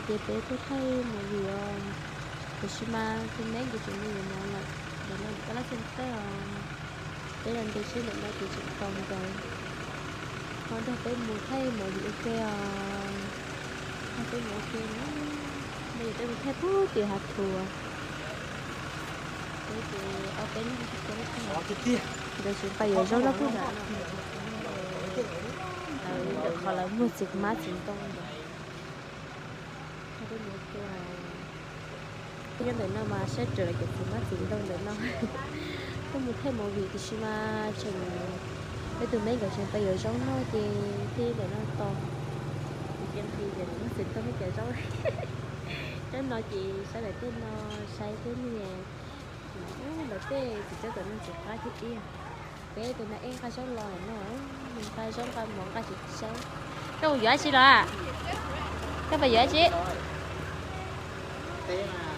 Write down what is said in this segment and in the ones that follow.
Ces peb tuaj thaij movie os, tiam sis mas tus me nkawd tseem mus yuav mov lawm, ntawm no koj lab xeem tawj os. Peb los nres seb ntawm no ces tseem tau nkaus. Ho nrog peb mus thaij movie ua ke os. Nrog peb mus ua ke na. Peb yuav peb mus thaij puag tim hav thuv. Peb ces ob peb leeg thiab. Nkawd tseem pais yuav zaub noj puag nram no. Lawv ntawm qhov lawv muag txiv hmab txiv ntoo ntawd. Peb mus ua ke. Nyob ntawm no mas saib raws lawv cov txiv hmab txiv ntoo ntawm no. Tuaj mus thaij movie tiam sis mas tseem, peb tus me nkawd tseem pais yuav zaub noj ces thiaj ntawm no tos. Ces cia nqhis ces muag txiv ntoo thiab cov zaub. Tsob no ces saib daim teb no, saib peb niag lawv tej txiv tsev tom no txiv qab thiab tiag. Peb tus na ej nqa zaub los no, nqa zaub nqa mov nqa tsis saib. Koj mus yuav dab tsi los? Koj pais yuav dab tsi?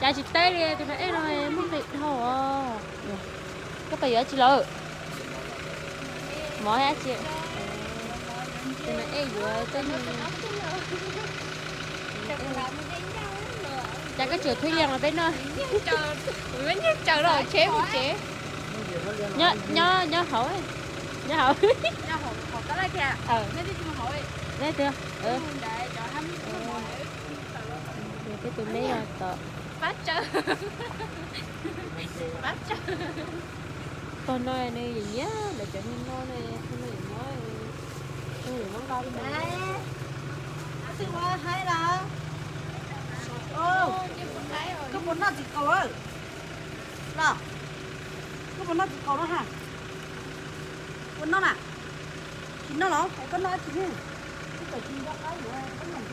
Cas tsis teb li, tus na ej no muaj nqis dhau os. Koj pais yuav dab tsi lawm? Mov dab tsi? Tus na ej yuav tej, cas koj tsuam thwb yees los peb noj. Nyiag tsaws los tsheb mus tsev. Nyob, nyob hauv, nyob hauv. Peb tus me no tom, pab tsaws. Tog no nws nyiam nyiam lawv cov niag no ne, tog no nyiam nyob, tog nyiam nyob nqa li. Koj puas noj txiv kaus los? Koj puas noj txiv kaus no ha? Puas noj na? Tsis noj los es koj noj dab tsi ne? Koj tsis nco qab yuav koj noj.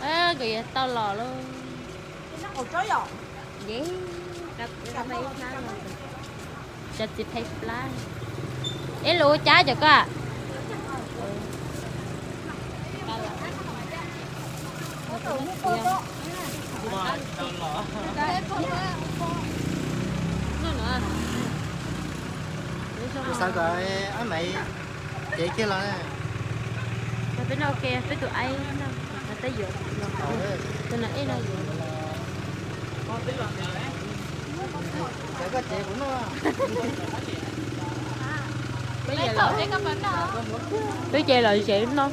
Nkawd yuav tau los lauj. Noj qaum tsob yom? Ye, cov txiv phaib plab. Eb, los ua cas cov koj? Xav kom ab maiv cev kiag los. Peb noj ua ke, peb tus aib no, peb yuav los, tus no ej no yuav. Peb ces los, peb ces los tsev no.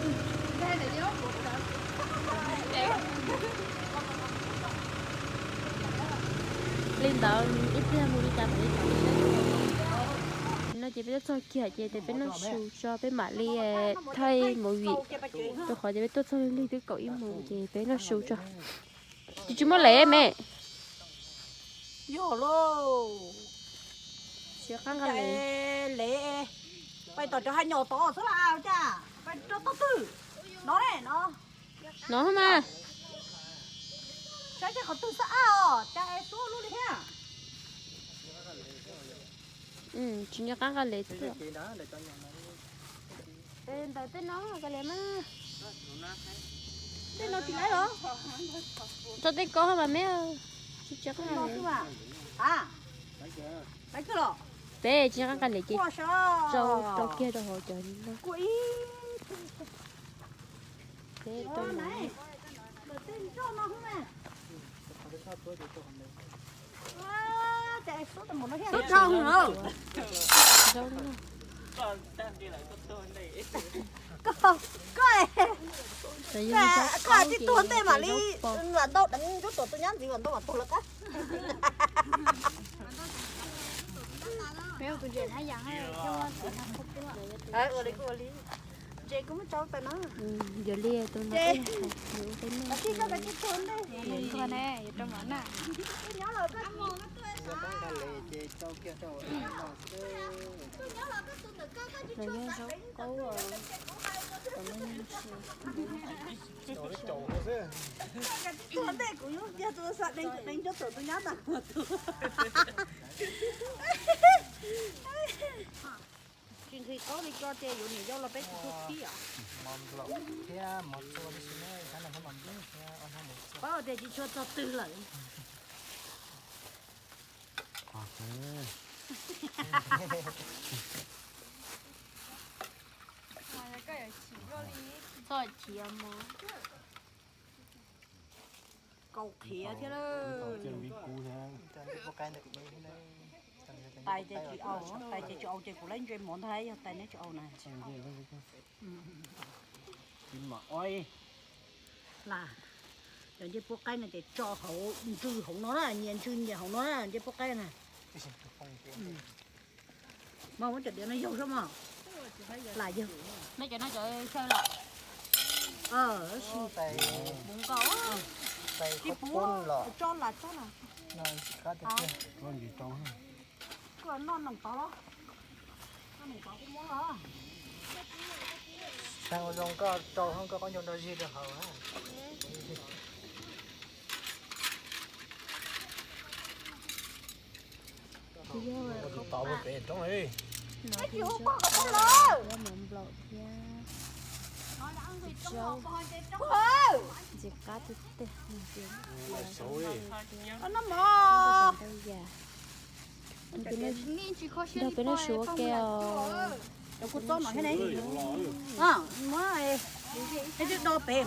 Li ntawd ib pliag mus li cas mam li tau saib. No ces peb tuaj txog kiag ces peb noj su tso peb mam li thaij movie. Rau qhov tias peb tuaj txog lig twb kaum ib moos ces peb noj su tso. Tsis, tsis muaj lev me. Yog lauj. Tsis qab nqa lev. Lev, pais tom cov hav nyom tod xwb las cas pais rau tog twg? No ne no. No mas. Saib seb qhov twg xab ab os, cas es xub lub li thiab. Tsis nco qab nqa lev thiab. Ntawm tej no nqa lev mas. Tej no tsis laib los? Txog tej ko mas me, tsis nco qab nqa lev. Peb tsis nco qab nqa lev ces rau, rau kiag rau hauv cov no. Peb rau no. Koj, koj, koj tsis tuag ntej mam li, lam ntau deev Ntsuab Tuam tus nyab ntxiv lam ntau mam tuag lawm qab. Ua li kuj ua li. Ces kuv muab tso pem no. Yog li tus no, nqa lev ces rau kiag rau. Lawv yog zaub qaub, tua ntej kuv yog tus xav deev, deev Ntsuab Tuam tus nyab tas kuv tus. Tsis nqhis qaub li ko ces yuav niam yau los peb tsis tshua khib os. Paub tias tsis tshua txog twg lawm. Kaus qhiav thiab lawm. Tais ces tsis au, tais ces tsis au ces kuv laib ntse mov ntag, yog tais neb tsis au na. Las, cov ncej puab qaib no ces tso hauv ntsws hauv no na, nyias ntsws nyias hauv no na, ncej puab qaib na. Mas muab cov diav no yaug sab mog. Lam yaug. Neb cov no cov xyaw lawm. Mus nkaus. Tsis puv, tso lam tso na. Kuv noj noom tod los. Noj noom tod kuv muab los. Tshee ua zoo koj rau hoob koj qaub ncaug nrog zig rau hauv. Tsis yog, tsis tau pem roob li. Noj tsis hu pog kom tau lawm. Nplaum thiab. Tsis tsaub. Ntxim qab tiag tiag. Noj mov. Nrog peb noj su ua ke os. Cov kuv txob no thiab ne. Muab, es twb do pem.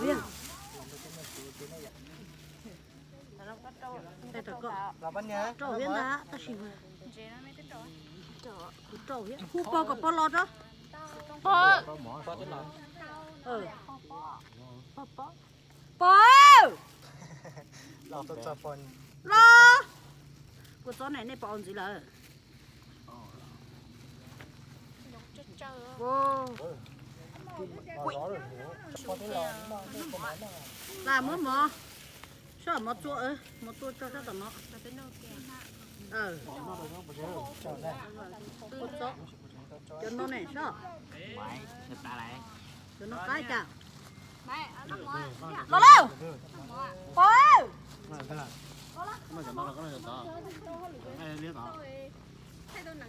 Rau thiab ntag, tab sis kuv rau thiab. Hu pog kom pog los rau. Pog, pog. Los. Kuv txob ne, nej pom ntxiv lawm. Las muab mov, soj mov txua, mov txua tso sab tom no. Cov no ne soj. Cov no qaib cas. Los lauj. Pog.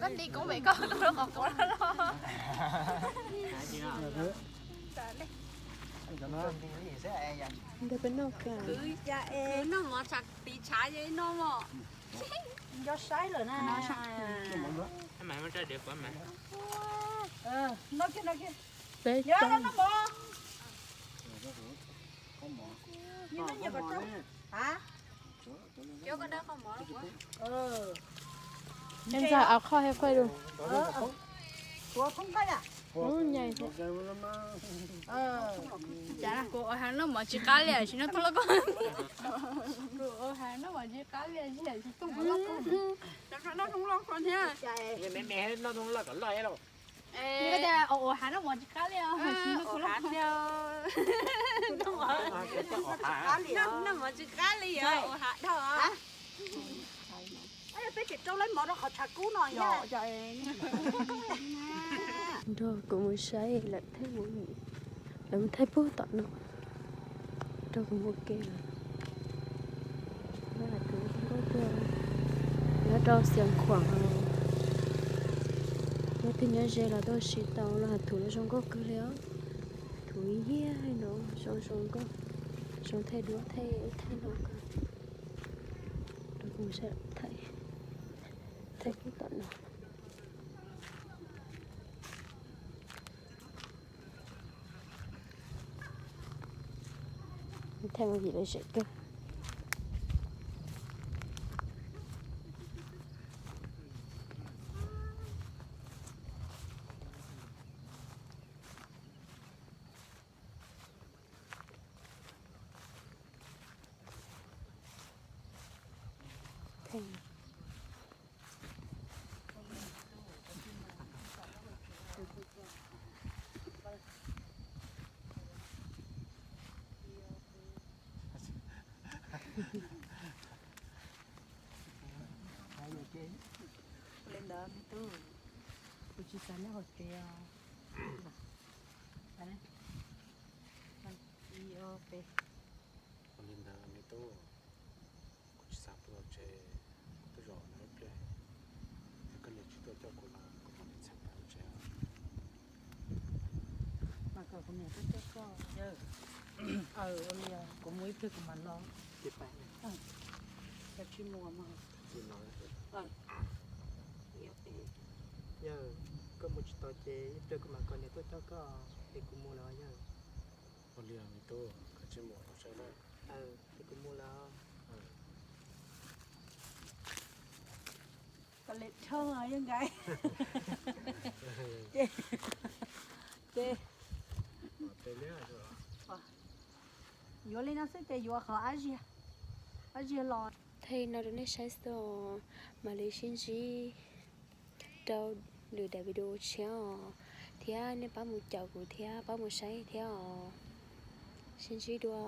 Koj nti koob pem koj lub qhov quav los. Ntawd peb noj ka. Kwv noj mov tshav tiv tshav ces noj mog. Nco saib lawm na. Peb tog. Ntxawg, av qhoj thiab quaj lug. Nyai thiab. Cas kuv ua hav noj mov tsis qab li, tsis noj thooj loj koj. Kuv ua hav noj mov tsis qab li, tsis thooj loj koj. Noj thooj loj koj thiab. Noj thooj loj kom loj. Koj tias ua hav noj mov tsis qab li os, tsis noj thooj loj koj. Noj mov tsis qab li os, ua hav dhau. Peb tseem rau lawv mov rau qhov tshav kub no thiab. Nrog kuv mus saib lawm thiab, lawv mus thaij pug tom no. Rau kuv mus ua ke. Lawv hais thuv zoo nkauj kawg, nyob rau Xiav Khuam os. Leej twg nyob ze los tuaj sib tau, lawv hais thuv lawv zoo nkauj kawg li os. Thuv ib yam li no, zoo zoo nkauj, zoo thaij duab thaij thaij no kawg. Rau kuv saib thaij, thaij pug tom no. Thaij mus yim lawv zem kawg. Li ntawd me tub, kuv tsis xav nyob hauv tsev os. Ib ob peb. Ua li ntawd me tub, kuv tsis xav pw hauv tsev, kuv tuaj zaum no ib pliag. Yog koj niam tsis tuaj coj kuv los kuv mam li txhais plaws hauv tsev. Mas kom kuv niam tuaj coj koj. Ua li, kuv mus ib pliag kuv mam los. Yog tsis mus mas. Yawg, koj mus tsis tau ces ib pliag kuv mam kom niam tuaj coj koj, es kuv mus lawm yawg. Ua li me tub, koj tsis mus kuv saib na. Ces kuv mus lawm. Kom lem dhau yeej nkaim. Ces, ces yuav li no xwb ces yuav qhov ab ziag, ab ziag los. Thaij no rau nej saib xwb os, mam li sib ntsib rau lwm daim video tshiab os, thiab nej pab mus caum kuv thiab pab mus saib thiab os. Sib ntsib dua.